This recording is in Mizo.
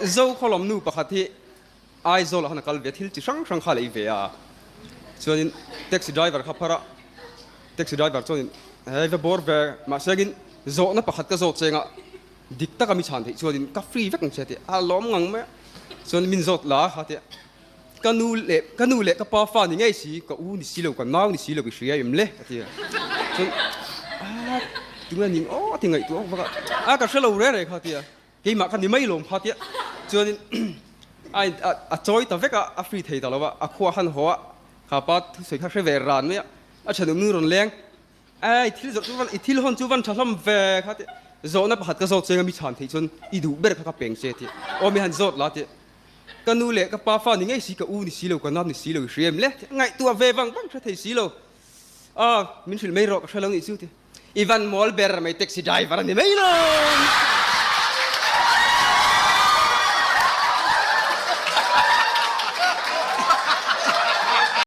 Zo khawlawm nu pakhat hi Aizawl ah khan a kal ve a, thil chi hrang hrang kha a lei ve a. Chuanin taxi driver kha phar a, taxi driver chuanin hei va bawr ve mahse angin zawhna pakhat ka zawt cheng a, dik taka mi chhan theih chuanin ka free vek ang che a ti a, a lawm ngang mai a. Chuan min zawt la kha ti a, ka nu leh ka nu leh ka pa fa ni ngei si, ka u ni si lo, ka nau ni si lo i hria em le a ti a. Chuan a tunge ning aw ti ngaihtuah vak a, a ka hre lo reng reng kha a ti a. Keimah kha ni mai lawm kha tia chuanin a in a chawi ta vek a, a free thei ta lo a, a khua han haw a, kha pa thusawi kha hre ve ran mai a, a thenawm nu rawn leng, Ei thil zawrh chu van i thil hawn chu van tha hlawm ve kha tia zawhna pakhat ka zawt cheng a mi chhan theih chuan i duh ber kha ka peng che tia aw mi han zawt la tia ka nu leh ka pa fa ni ngei si ka u ni si lo ka nap ni si lo i hria em le tia ngaihtuah ve vang vang hre thei si lo a min hrilh mai rawh ka hre lo nih chu tia I van mawl ber mai taxi driver a ni mai lo.